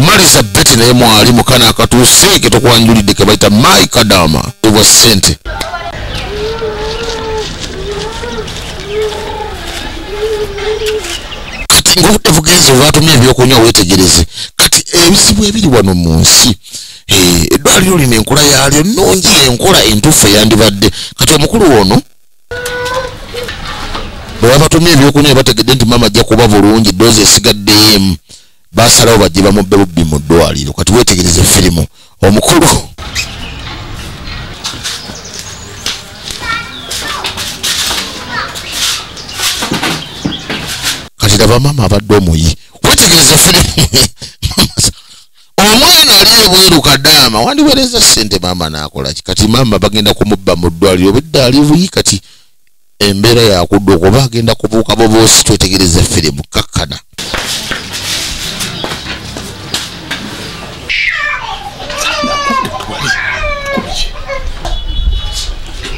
Kamaliza Betty naye mwali mukana akatuuse ke tokwanjulidde ke bayita Mai Kadama obwa ssente. Kati ng'obudde bugenze bwatumye ebyokunywa weetegereze. Kati ebizibu ebiri wano mu nsi, eddwaliro lino enkola yaalyo nnungi, enkola entuufu eyandibadde. Kati omukulu ono bwe babatumye ebyokunywa bategedde nti maama ajja kuba bulungi, ddoozi esigaddeyo emu, basalawo bajje bamubbe bubbi mu ddwaliro. Kati weetegereze firimu omukulu kati laba maama abadde omuyi. Weetegereze firimu omwana ali ebweru Kadaama wandiweereza ssente maama n'akola ki? Kati maama bagenda kumubba mu ddwaliro, obudde ali buyi, kati embeera yakudda okuba agenda kubuuka boboosi. Twetegereze firimu kakkana.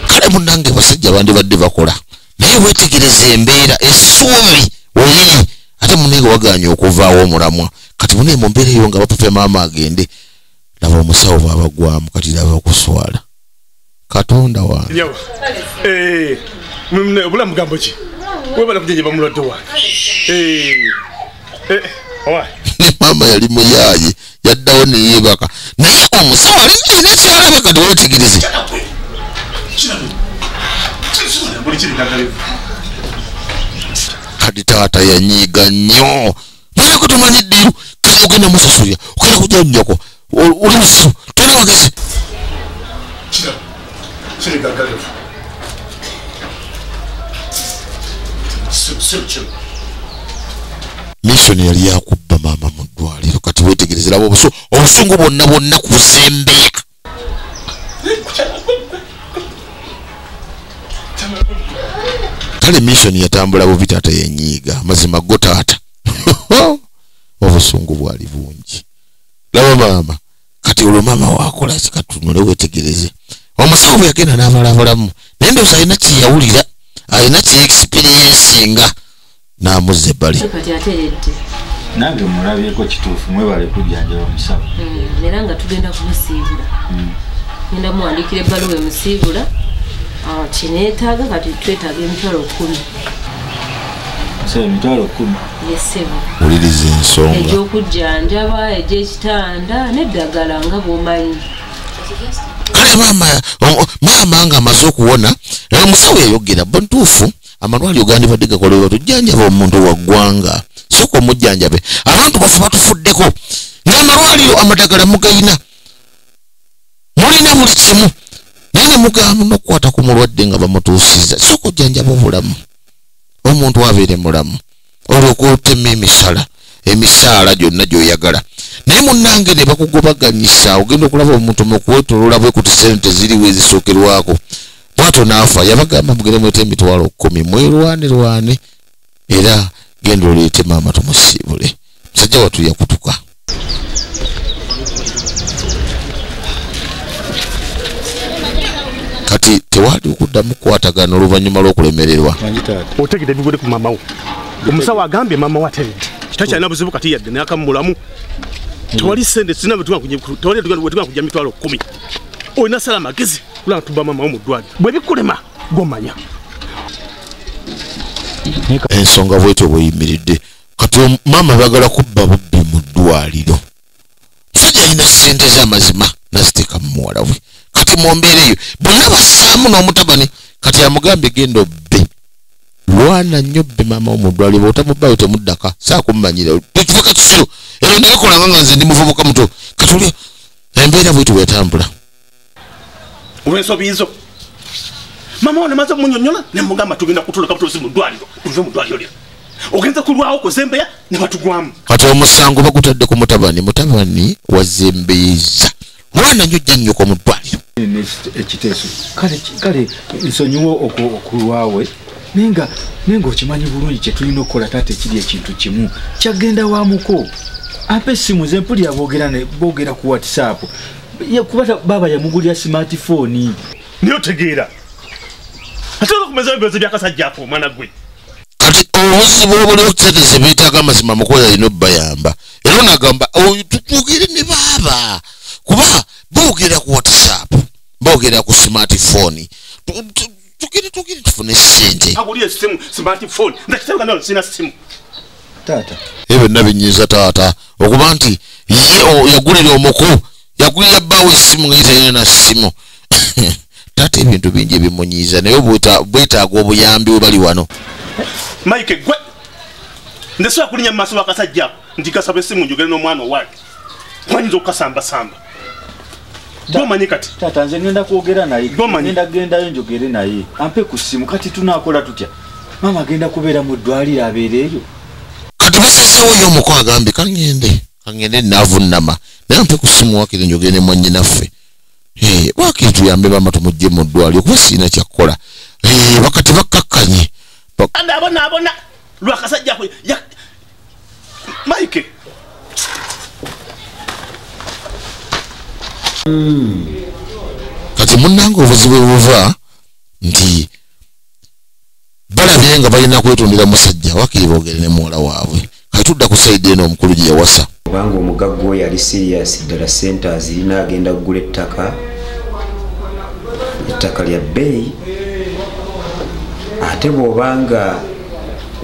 Kale munnange basajja bandibadde bakola, naye weetegereze embeera essuubi weriri, ate munnange wagaanye okuvaawo omulamwa. Kati munne mu mbeera eyo nga bapapya maama agende, laba omusawo bw'abagwamu. Kati laba okuswala. Katonda wange. Obulamu mugambo ki? Webala kujjanjaba mulwadde wange. Ne maama yali muyaaye, yaddawo ne yeebaka, naye omusawo alina kyalaba. Kati weetegereze kati taata yanyiiga nnyo, naye kutumanyi ddiru. Kati ogenda musasulira, ogenda kujja nnyoko, oli musiru, tolina magezi. Mission yali yakubba maama mu ddwaliro. Kati weetegereze, laba obusungu bwonna bwonna kuzembeya. Kale mission yatambula bubi, taata yenyiiga. Mazima go taata obusungu bwali bungi. Laba maama. Kati olwo maama wakola ki? Katunule weetegereze. Omusawo bwe yagenda n'abalabulamu, naye ndowooza alina kye yawulira, alina kye experiencinga, n'amuzza ebbali. Kati ateredde. Nange mulabyeko kituufu, mwebale kujjanjaba musawo. Era nga tugenda kumusiibula. Ngenda muwandiikira ebbaluwa emusiibula. Kineetaaga kati twetaaga 10,000. Musawo 10,000? Yesebo. Wuliriza ensonga. Egy'okujjanjaba, egy'ekitanda n'eddagala nga bw'omanyi. Kale maama nga amaze okuwona, omusawo yayogera bo ntuufu, amalwaliro gandibadde gakolebwa tujjanjaba omuntu wa ggwanga, sooka omujjanjabe. Abantu baffe batufuddeko ng'amalwaliro amadagala mugayina, mulina buli kimu, naye ne mugamba n'okukwata ku mulwadde nga bamutuusizza. Sooka ojjanjaba obulamu, omuntu abeere mulamu, olwoka otema emisaala gyonna gy'oyagala. Naye munnange ne bakugobaganyisa, ogenda okulaba omuntu mu kwetoloola bwe kuti ssente ziriwo ezisookerwako. Bw'atyo n'afa. Yabagamba mugende mwete 10,000 mwerwanerwane, era genda oleete maama tumusiibule. Musajja wattu yakutuka. Kati tewali okuddamu kukwatagana oluvannyuma lw'okulemererwa. Otegedde ebigudde ku maama wo. Omusawo agambye maama wo ateredde. Takyalina buzibu kati yadde n'akamulamu. Tewali ssente sirina bwe tugenda kujja 10,000. Olina sala amagezi kulaba tuba maama wo mu ddwaliro. Bwe bikulema gw'omanya. Ensonga bwetyo bweyimiridde. Kati maama baagala kubba bubbi mu ddwaliro. Musajja alina ssente z'amazima n'aziteeka mu muwala we. Kati mu mbeera eyo bonna bassaamu n'omutabani. Kati amugambye genda obbe, lwana nnyo bbe maama wo mu ddwaliro, bw'otamubbayo temuddaka, saakummanyira tekivuka kisiru ero nabikolanga nga nze ndi muvubuka muto. Kati oli embeera bwetyo bwetambula. Olw'ensobi zo maama wo namaze omunyonnyola ne mugamba tugenda kutoloka butuusi mu ddwaliro, tuve mu ddwaliro lyo. Ogenza kulwawo kuzembeya ne batugwamu. Kati omusango bagutadde ku mutabani, mutabani wazembeeza mwana nnyo jja nnyoko mu ddwaliro. Ekiteeso kale nsonyiwe okulwawe, naye ng'okimanyi bulungi kye tulina okukola taata, ekiri ekintu kimu kyagenda wa muko ampa essimu ze mpulira boogera ku WhatsApp, kuba baaba yamugulira smartphone. Naye otegeera ate olwokumeza ebibuuzo by'akasajja ako omwana gwe. Kati obuzibu obuliwo ssente ze beetaaga amazima mukozi alina obbayamba. Era onagamba Boogera ku smartphone. Tugende tugende tufune ssente. Agulire simu smartphone. Ndakitanga nayo sina simu. Taata. Ebyo nabinyiza taata. Okuba nti ye yagulira omuko, yagulira bbawe essimu nga talina na ssimu. Taata ebintu bingi ebimunyiiza naye bwetaaga obuyambi bwe bali wano. Mike gwe ndesobola kulinnya mu maaso w'akasajja nti kasaba essimu njogere n'omwana owange. Wayinza okukasambasamba. Gwomanyi kati? Taata nze ngenda kwogera naye. Ngenda kugendayo njogere naye. Ampe ku ssimu kati tunaakola tutya? Maama agenda kubeera mu ddwaliro abeere eyo. Kati basazeewo ye omuko agambye kangende naavunnama naye ampe ku ssimu waakiri njogere ne mwannyinaffe. Waakiri tuyambe maama tumugye mu ddwaliro kuba sirina kyakukola. Wakati bakkakkanye. Abonaabona lwakasajja kwe Mike. Kati munnange obuzibu buva nti balabye nga balina kwetondera musajja waakiri boogere ne muwala waabwe. Kati tudda ku sayidi eno omukulu gye yawasa. Kubanga omugagga oyo ali serious ddala ssente azirina agenda kugula ettaka. Ettaka lya bbeeyi. Ate bw'obanga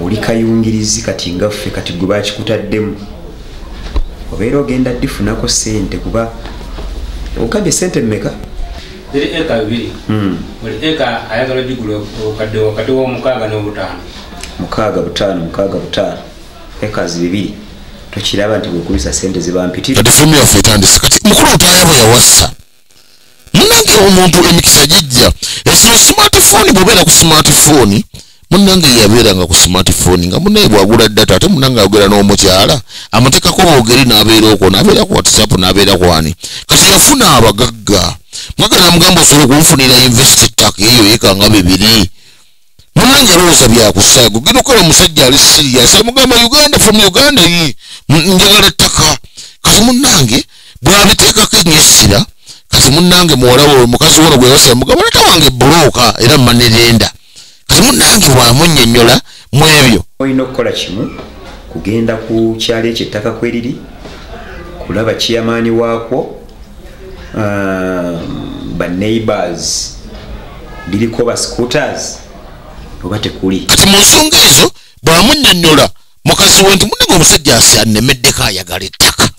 oli kayungirizi kati nga ffe kati gwe bakikutaddemu obeera ogenda ddifunako ssente kuba ogambye ssente mmeka? Ziri eka 2. Buli eka ayagala gigula obukadde wakati w'omukaaga n'obutaano. 6 5 6 5 eka 2 tokiraba nti bwekubisa ssente ziba mpitirivu. Kati firimu yaffe etandise kati mukulu Lutaaya bwe yawasa munnange omuntu emikisa gijja. Esino smartphone bw'obeera ku smartphone munnange yabeeranga ku smartphone nga munnaye bw'agula data ate munnange ayogera n'omukyala amuteekako boogeri n'abeera okwo n'abeera ku WhatsApp n'abeera ku ani. Kati yafuna abagagga mugagga n'amugamba osobola okunfunira invest ettaka eyo eka nga 2. Munnange alowooza byakusaaga ogenda okukola omusajja ali serious amugamba Uganda from Uganda njagala ettaka. Kati munnange bw'abiteekako ennyessira kati munnange muwala we mukazi wono gwe yawasa yamugamba leta wange bbulooka era mmanerenda. Kati munnange bw'amunnyonnyola mu ebyo. Olina okukola kimu kugenda ku kyalo ekyo ettaka kwe liri kulaba chairman waakwo ba neighbors liriko ba scooters oba tekuli. Kati mu nsonga ezo bw'amunnyonnyola mukazi we nti munnange omusajja anemeddeko ayagala ettaka.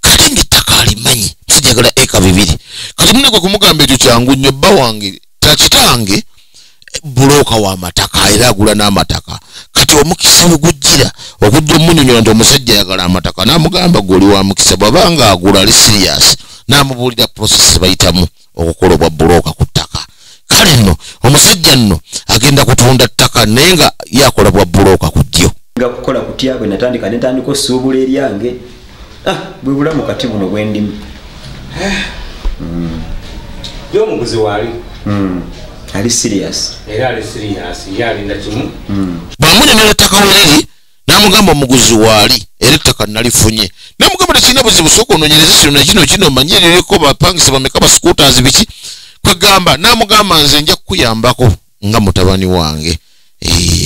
Kati ng'ettaka alimanyi musajja ayagala eka 2. Kati munnange kumugamba ekyo kyangu nnyo bba wange takitange bulooka w'amataka era agula n'amataka. Kati omukisa we gujjira okujja omunnyonnyola nti omusajja ayagala amataka n'amugamba gwe oli wa mukisa bw'abanga agula ali serious n'amubuulira process bayitamu okukola obwa bulooka ku ttaka. Kale nno omusajja nno agenda kutunda ttaka naye nga yakola bwa bulooka ku ddyo. Nga kukola kutya bwe natandika ne ntandika osuubula eryange. Bwe bulamu kati buno bwe ndimu. Ye omuguzi waali. Ali serious. Era ali serious ye alinda kimu. Bw'amunnyonnyola ettaka we liri n'amugamba omuguzi waali era ettaka nalifunye. N'amugamba tekirina buzibu sooka onoonyereze kino na kino kino omanye liriko bapangisa bameka ba scooters biki. Kwegamba n'amugamba nze nja kukuyambako nga mutabani wange.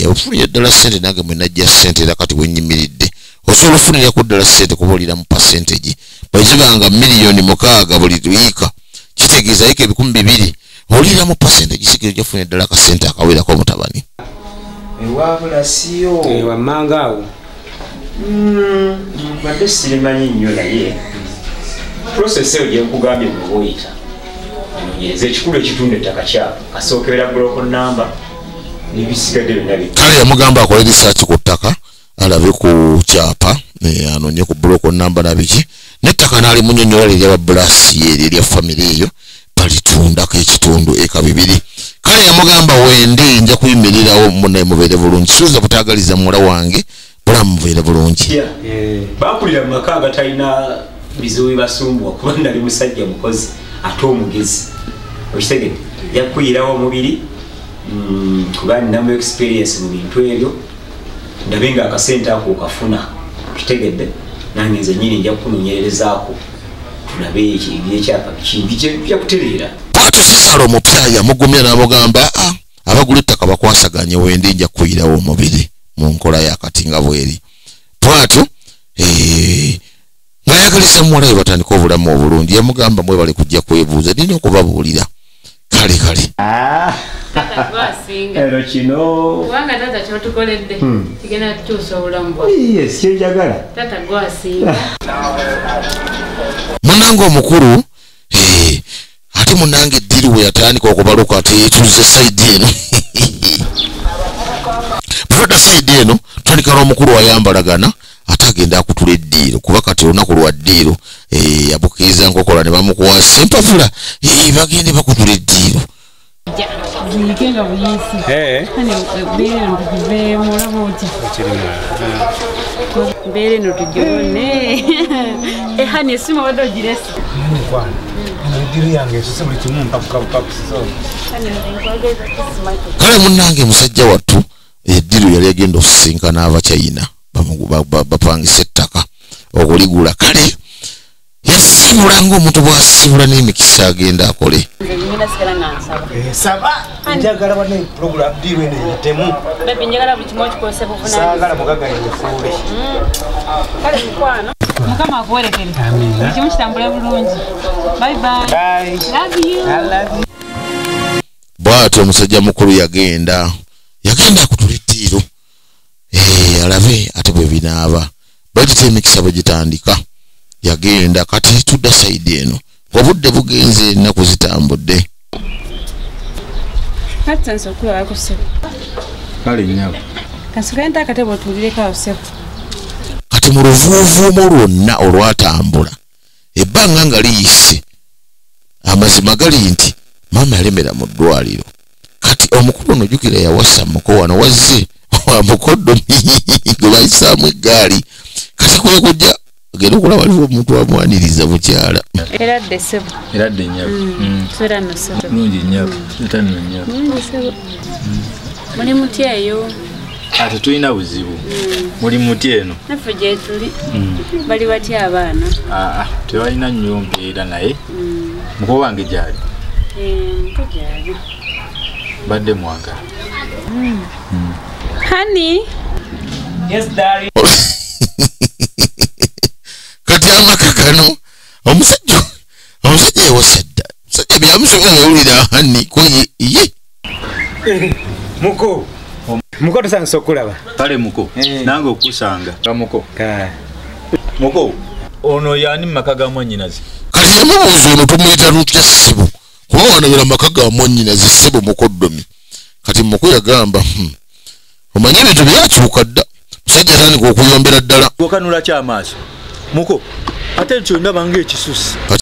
Ofunire ddala ssente nange mwe najja ssente era kati we nnyimiridde. Osobola ofunirako ddala ssente kuba olira mu percentage. Bwe zibanga miliyoni 6 buli wiika kitegeeza yiika 2,000 olira mu percentage sigiro gy'ofunira ddala akasente akawerako mutabani. Ewabula siyo. Wammanga awo. Mbadde sirimanyi nnyo naye process eyo gye nkugambye bw'oba oyita anoonyereza ekikulu ekitunda ettaka kyabwe kasookebera block number n'ebisigadde byonna bi. Kale yamugamba akole research ku ttaka alabe ku kyapa anoonye ku block number na biki n'ettaka n'alimunnyonnyola lirya ba Blasi erya family eyo balitundako ekitundu eka 2. Kale yamugamba wendi nja kuyimirirawo munnaye mubeere bulungi siyinza butaagaliza muwala wange bulamu mubeere bulungi. Bakulira mu maka agatalina bizibu bibasumbuwa kuba nali musajja mukozi ate omugezi. Okitegedde yakuyirawo omubiri kuba ninamu experience mu bintu ebyo ndabe nga akasente ako okafuna. Okitegedde nange nze nnyini nja kukunoonyerezaako tulabe ebyekyapa biki bijja kutereera. Bw'atyo Sisalo omupya yamugumya n'amugamba abagula ettaka bakwasaganye wendi nja kuyirawo omubiri mu nkola yakati nga bweri. Bw'atyo Ng'ayagaliza muwala we batandika obulamu obulungi. Yamugamba mwebale kujja kwebuuza, nina okubabuulira. Kale kale. Ero kino. Kubanga taata kyotukoledde kigenda kukyusa obulamu bwaffe. Yes, kyenjagala. Taata gwasinga. Munnange omukulu, ate munnange eddiru we yatandika okubaluka ate yetuze sayidi eno. Bw'odda sayidi eno, tutandika n'omukulu ayambalagana ate agenda akutula eddiiro kuba kati olunaku lwa ddiiro yabukiiza nkokola ne bamukwasa empapula bagende bakutula eddiiro. Ziyike nga buyisi. Mbeera eno tugiveemu olaba otya? Mbeera eno tugiwone. Hani essimu obadde ogirese? Mukwano, eno eddiiro yange esose buli kimu mpakukabupakusi. Kale munnange musajja wattu eddiiro yali agenda okusisinkana Abachina bapangisa ettaka okuligula. Kale yasibula ng'omuntu bw'asibula n'emikisa agenda akole. Saba njagala bane program diru ene yitemu. Baby njagala buli kimu okikozese buvunaanyizibwa. Saagala mugagga yefuule. Kale mukwano. Mukama akuwerekere. Amina. Buli kimu kitambule bulungi. Bye bye. Bye. Love you. I love you. Bw'atyo omusajja mukulu yagenda akutula eddiiro. Alabe ate bwe binaaba. Bagita emikisa bwe gitandika. Yagenda kati tudda sayidi eno. Obudde bugenze ennaku zitambudde. Kati nsobola okulabako ssebo. Kale nnyabo. Kansooke nte akatebe otuulireko awo ssebo. Kati mu luvuuvuumo lwonna olwatambula ebbanga nga liyise, amazima gali nti maama yalemera mu ddwaliro. Kati omukulu ono jjukira yawasa muko wano wazze wa mukoddomi gwe bayisaamu eggaali. Kati kwe kujja agenda okulaba waliwo omuntu amwaniriza mukyala. Era dde ssebo. Era dde nnyabo. Tusula nno ssebo. Bulungi nnyabo. Tusula nno nnyabo. Bulungi ssebo. Muli mutya eyo? Ate tulina buzibu. Muli mutya eno? Naffe gye tuli. Bali batya abaana? Tebalina nnyo mpeera naye. Muko wange gy'ali? Muko gy'ali. Badde mwagala. Honey. Yes, darling. Kati amaka kano omusajja yawasa dda. Omusajja byamusooka ng'awulira honey ko ye. Muko. Muko tusanze okulaba. Kale muko. Nange okusanga. Muko. Muko. Ono y'ani mu maka ga mwannyinazi? Kati yamubuuza ono tumuyita lutya ssebo? Kuba wano bera maka ga mwannyinazi ssebo mukoddomi. Kati muko yagamba omanye ebintu byakyuka dda. Musajja atandika okuyombera ddala. Okanula ki amaaso? Muko, ate ekyo ndaba ng'ekisusi.